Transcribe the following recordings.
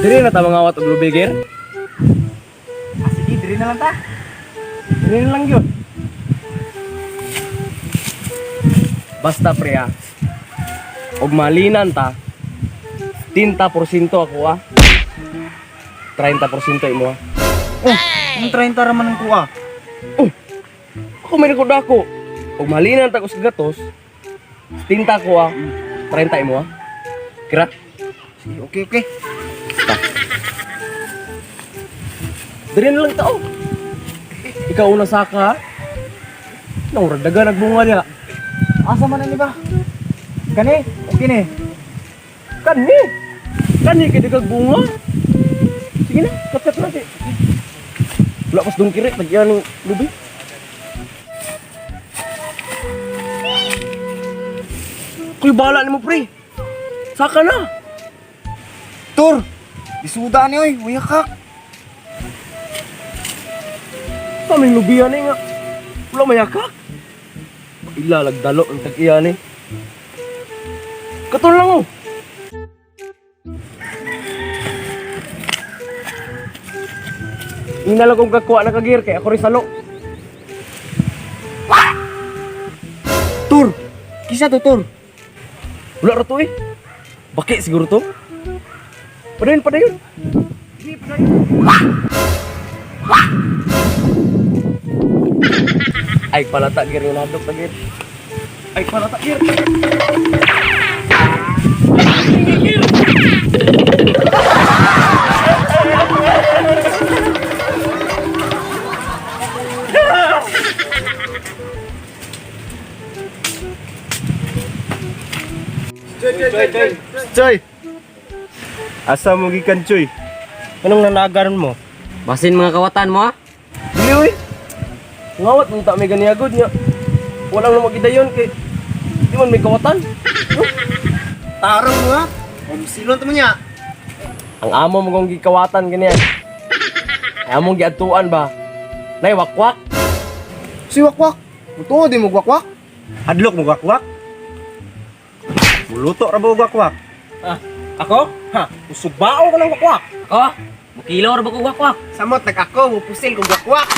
Diri na ta mangawat og lubigir. Ah, sige, diri na lang ta. Diri na lang yun. Basta pre ah. Og malinan ta. 30% ako ah. 30% imo ah. Oh, ang 30 ra man ang kuha. Oh, ako may nakod ako. Og malinan ta ko sa gatos. 70 ko ah. 30 imo ah. Kira? Sige, okay, okay. Diri na lang tao. Ikaw una saka. Ha? Nang ragdaga nagbunga niya. Asa man na ni ba? Kani, okay ni. Kani. Kani kay dagag bunga. Sige na, katkat na di. Wala pas dong kiri, tagyan ng lubi. Kuy, bahala nimo pre. Saka na. Tur, isuda ni oy, uyakak. Kaming lubihan eh nga. Wala mayakak. Ila lagdalo ang tag-iya ni. Katol lang oh. Ina lang kong kakuha na kagir kay ako rin salo. Tur, kisa to tur. Wala ra to eh. Baki siguro to. Padayon, padayon. Ay palata gir yung nadok ta gir. Ay palata gir. Choy, choy, choy. Choy. Asa mo gikan, Choy? Anong nanagaran mo? Basin mga kawatan mo ah. Dili oy. Ngawat mo ta may ganiyagod niya. Walang lumagidayon kay di man may kawatan. Tarong mo ha. Umsilon to mo niya. Ang amo mo kong gikawatan ganyan. Ay among giadtuan ba? Nay wakwak. Si wakwak. Buto di mo wakwak. Hadlok mo wakwak? Muluto ra ba og wakwak? Ah, ako? Ha, usubao ko ng wakwak. Ako, mukilo ra ba ko wakwak? Samot nag ako, mupusil kong wakwak.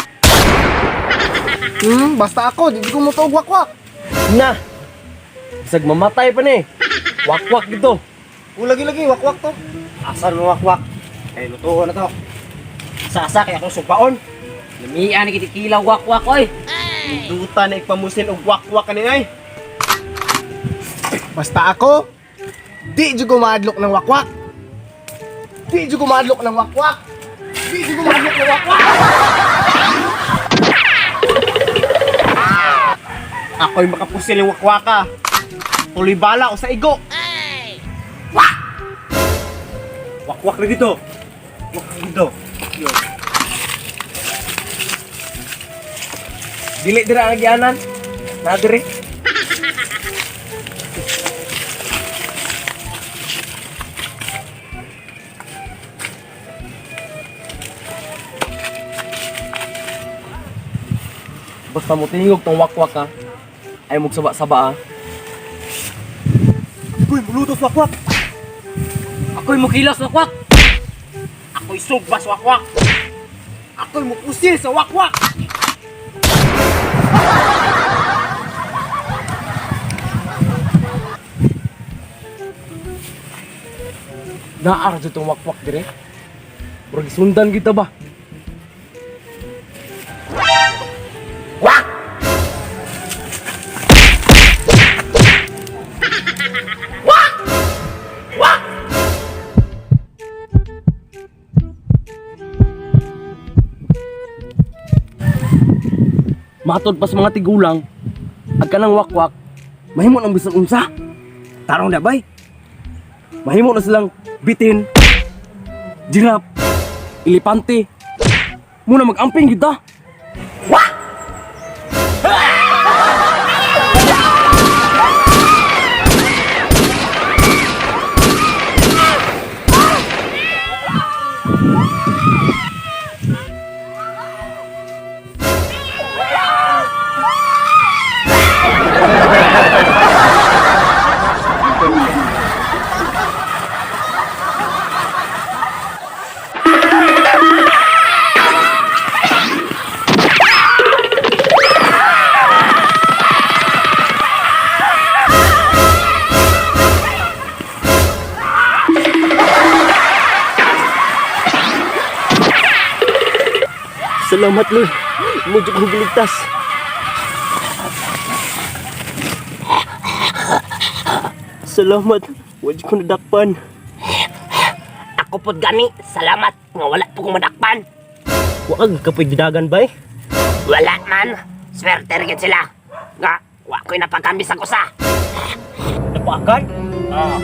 Basta ako, di ko mo to wakwak. Na. Bisag mamatay pa ni. Wakwak dito. Ulagi-lagi wakwak to. Asan mo wakwak? Kay lutuon na to. Sasa kay akong subaon. Lamian ni kiti kilaw wakwak oy. Duta na igpamusil og wakwak kani ay. Basta ako, di jud ko maadlok ng wakwak. Di jud ko maadlok ng wakwak. Di jud ko maadlok ng wakwak. Ako'y makapusil yung wakwaka. Tuloy bala o sa igo. Wakwak na dito. Wakwak dito. Dili dira ang gianan. Na diri. Basta mo tingog tong wakwak ka. Ay magsaba-saba ah. Uy, mulutos wakwak. Ako'y mukilos wakwak. Ako'y sugbas wakwak. Ako'y mupusil sa wakwak. Naar jud tong wakwak dire. Murag sundan kita ba? Matod pa sa mga tigulang, ag kanang wakwak, mahimo nang bisan unsa. Tarong na bay. Mahimo na silang bitin, jirap, elepante. Muna mag-amping kita. Salamat, Lord. Mo jud ko giligtas. Salamat. Wa jud ko nadakpan. Ako pod gani, salamat nga wala po kong madakpan. Wa ka kapoy gidagan bay. Wala man, swerte rin sila. Nga, wa ko'y napagkambi sa kusa. Napakan? Oh.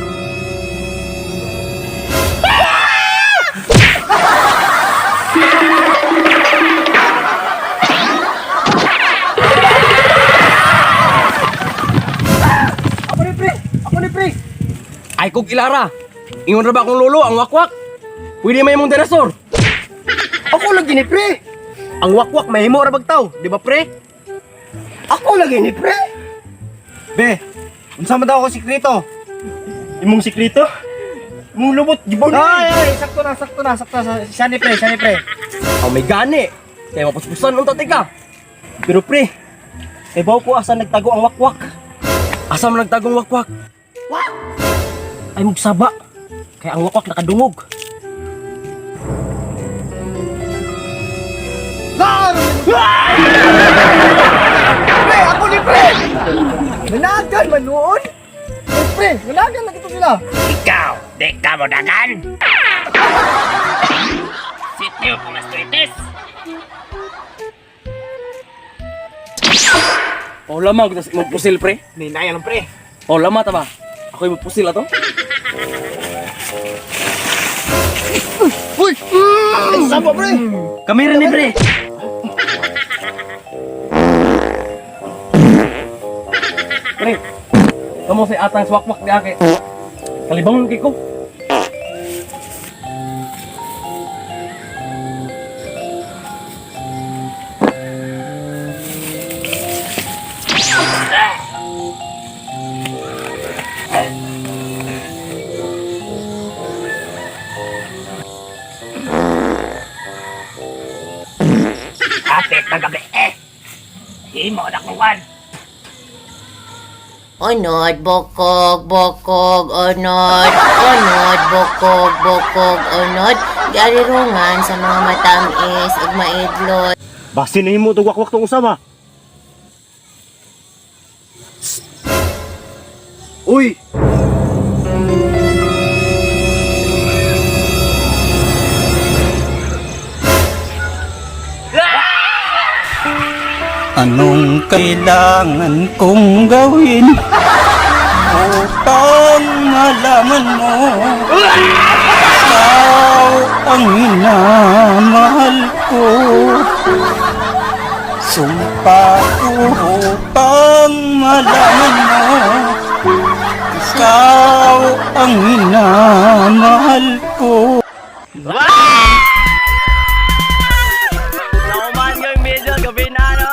Ako ni pre! Ako ni pre! Ay kog ilara. Ingon ra ba akong lolo ang wakwak? Pwede may mong dinosaur. Ako lagi ni pre. Ang wakwak mahimo ra bagtaw, di ba pre? Ako lagi ni pre. Be, unsa man daw ako sikreto? Imong sikreto? Imong lubot gibaw na. Ay, ay, sakto na, sakto na, sakto na. Siya ni pre, siya ni pre. Oh, may gani. Kaya mapuspusan unta tika. Pero pre, ibaw ko asa nagtago ang wakwak. Asa man nagtagong wakwak? Ay mugsaba. Kaya ang wakwak nakadungog. Pre, ako ni pre. Nanagan man noon. Ay, pre, nanagan na kito sila. Ikaw, di ka mo dagan. Sitio pumastuitis. Oh, lamang kita sa imong pusil pre. Ninaya lang pre. Oh, lama ta ba? Ako imong pusil ato. Uy! Ay, sama pre. Kami rin ni pre. Pre, kamo sa atang swakwak ni ake. Kalibang kay ko. Kapit na gabi eh. Himo na kuwan. Unod, bukog, bukog, unod, unod, bukog, bukog, unod. Giarirungan sa mga matamis ug maidlot. Basin na himo tong wakwak tong usama. Uy! Anong kailangan kong gawin upang malaman mo ikaw ang minamahal ko? Sumpa ko upang malaman mo ikaw ang minamahal ko. Nauman yung medyo gabi na, no?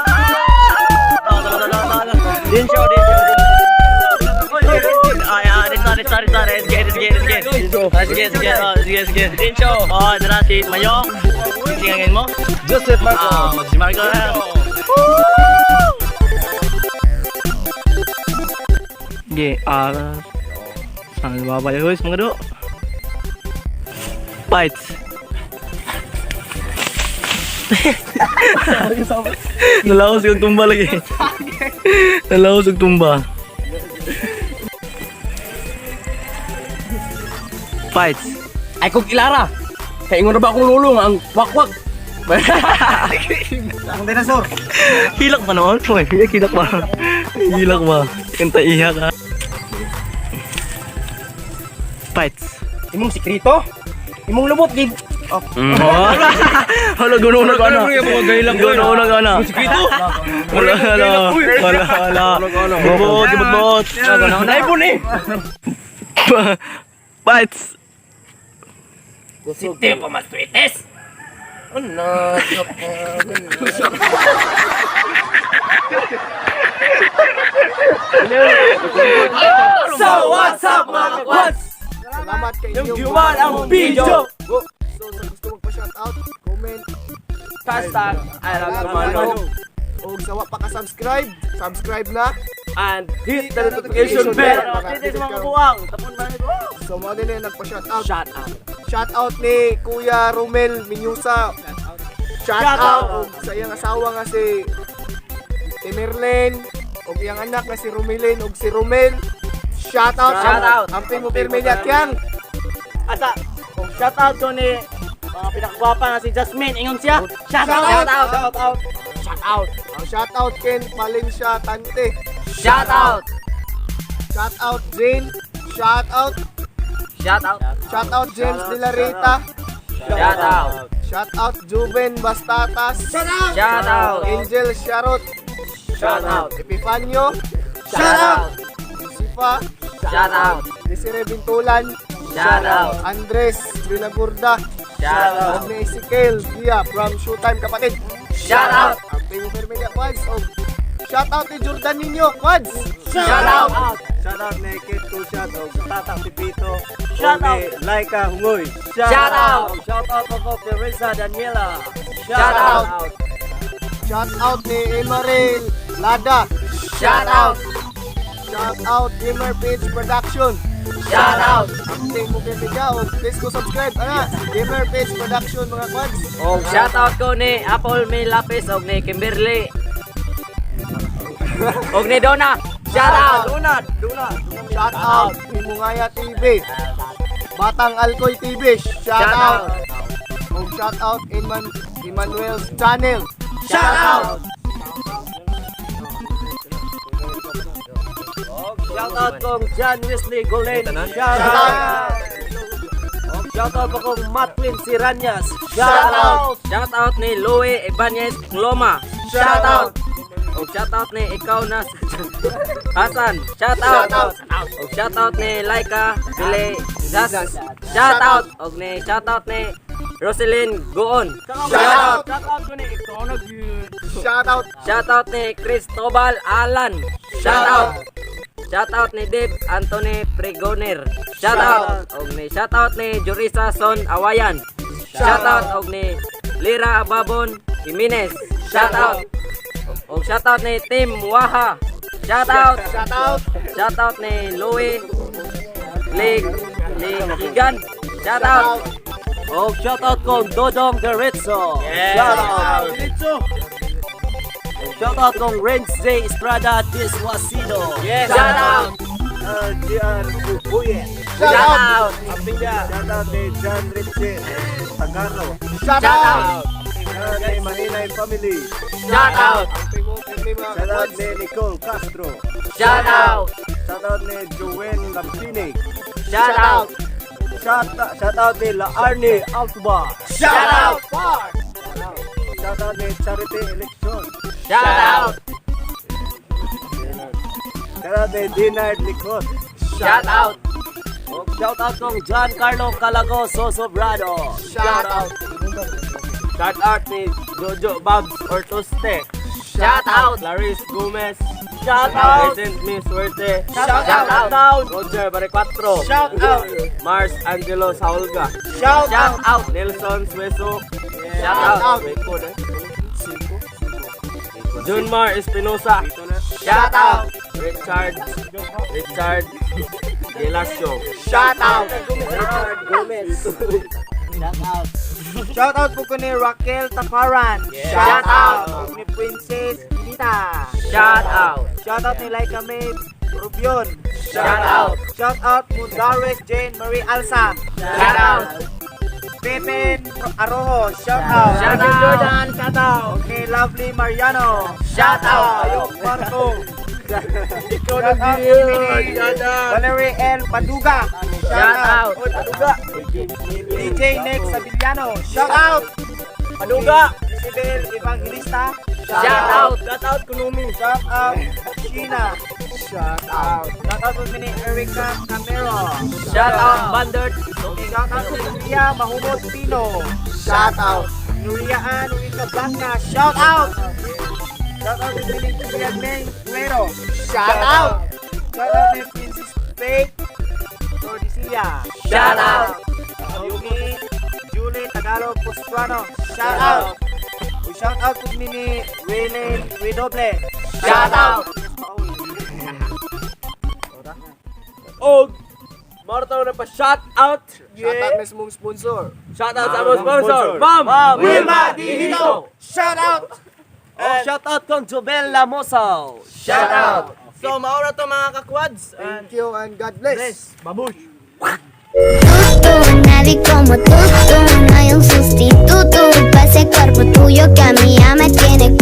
Din show, din show. Ay, ay, sorry, sorry, sorry. Sige, sige, sige. Sige, sige, oh, sige, sige. Din show. Oh, dara si Mayong. Singangin mo? Joseph Marco. Ah, si Marco. Sige, ah, saan babay hoys mga do? Fights. Nalaos yung tumba lagi. Nalaos yung tumba. Fights. Ay kog ilara. Kay ingon ra ba akong lolo nga ang wakwak? Ang dinosaur. Hilak pa noon. Uy, hilak pa. Hilak pa. Kanta iha ka. Fights. Imong sikreto? Imong lubot gid. Oh. Hala, guno na ka na. Guno na ka na. Sikreto? Wala, wala. Wala, wala. Bot, bot, bot. Naipon eh. Fights. Sitio pumastuitis. So what's up mga kakwats? Salamat kay Yung inyong human ang video. So sa gusto magpa-shoutout, comment, #ILoveTumalog Og sa wa pa ka-subscribe, subscribe na. and hit the notification bell. Mga So mo nila nagpa-shoutout. Shout out. Shoutout ni Kuya Romel Minyusa. Shout out og sa iyang asawa nga si Timerlin og iyang anak nga si Romilin og si Romel. Shout out. Shout out. Amping mo pirmi niya kyang. Asa, og shout out ko ni mga pinakagwapa nga si Jasmine. Ingon siya. Shout out. Shout out. Shout out. Shout out. Ang shout out Ken Palencia Tante. Shout out. Shout out Jane. Shout out. Shout out. Shout out James De La Rita. Shout out. Shout out Juven Bastatas. Shout out. Angel Sharot. Shout out. Epifanio. Shout out. Josefa. Shout out. Desiree Bintulan. Shout out. Andres Villagurda. Shout out. Og ni Ezekiel Gia from Showtime kapatid. Shout out. Ang Team Fermelia Quads. Og shout out ni Jordan Nino Quads. Shout out. Shout out ni Kate Kusyat og Tata Pipito. Shout out. Laika Hungoy. Shout out. Shout out ako Teresa Daniela. Shout out. Shout out ni Emeril Lada. Shout out. Shout out Gamer Page Production. Shout out. Ang Team Fermelia. Og please go subscribe. Ana, Gamer Page Production mga Quads. Og shout out ko ni Apple May Lapis og ni Kimberly. Og ni Donna. Shout out. Donut, Donut. Shout out Himungaya TV. Batang Alkoy TV. Shout Shout out. out. Og shout out Emmanuel's Channel. Shout out. Shout out kong John Wesley Golen. Shout out. Shout out ko kong Matwin Siranyas. Shout out. Shout out ni Louie Ibanez Loma. Shout out. Og shout out ni ikaw na Hasan. Shout out. Og shout out ni Laika Bile Zas. Shout out. Og ni shout out ni Roselyn Goon. Shout out. Shout out ko ni ikaw na gyud. Shout out. Shout out ni Cristobal Alan. Shout out. Shout out ni Dave Anthony Pregoner. Shout out. Og ni shout out ni Jurisa Son Awayan. Shout out og ni Lira Ababon Jimenez. Shout out. Og shout out ni Tim Waha. Shout out. Shout out. Shout out ni Louie Lig Ligigan. Shout out. Og shout out kong Dodong Deretso. Shout out. Shout out kong Renz J. Estrada Diswasino. Shout out. GR Bubuyen. Shout Shout out. out. Shout out ni John Richie Tagaro. Shout Shout out. out. Shout out ni Mahinay Family. Shout out. Ang Team Fermelia mga Shout out Quads. ni Nicole Castro. Shout out. Shout out ni Joel Lampinig. Shout out. Shout out ni Laarne Altuba. Shout out. Shout out ni Charity Election. Shout out. Shout out ni Dinard Licot. Shout out. Og shout out kong John Carlo Calagoso Sobrado. Shout out. Shout out ni Jojo Babs Ortoste. Shout out. Clarice Gomez. Shout out. Vincent Miss Suerte. Shout out. out. Roger Baricuatro. Shout out. Mars Angelo Saulga. Shout Shout out. out. Nelson Sueso. Shout out. Wait ko na. Junmar Espinosa. Shout out. Richard. Richard Velasco. Shout out. Richard Gomez. Shout out po ko ni Raquel Taparan. Shout out. Ni Princess Pinita. Shout out. Shout out ni Laika May Rubion. Shout out. Shout out Mundares Jane Marie Alsa. Shout out. Pepe Arojo. Shout out. Shout out. Jordan. Shout out. Okay, Lovely Mariano. Shout out. Ayok Marco. Shout out Valerie L. Paduga. Shout out. Oy, Paduga. DJ Nick Sabiliano. Shout out. Paduga. Isabel Evangelista. Shout out. Shout out Kunumi. Shout out Sheena. Shout out. Shout out po ni Erica Camero. Shout out Bandert. Shout out to Nuria Mahumod Pino. Shout out. Nuria Ann Rica Blanca. Shout out. Shout out to Mini Julian Meng Guerrero. Shout out. Shout out to Princess Faith Tordisilla. Shout out. Yumi Julie Tagalog Postrano. Shout out. We shout out to Mini Raylene Redoble. Shout out. Og Mao to na pa shout out. Shout out mismong sponsor. Shout out sa among sponsor, Ma'am Wilma Dihito. Shout out. Oh, shout out kong Jobel Lamosal. Shout out. So, maura to, mga kakwads. Thank you and God bless. Babush. Tú, nadie como tú, tú, no hay un sustituto pa' ese cuerpo tuyo que a mí ya me tiene.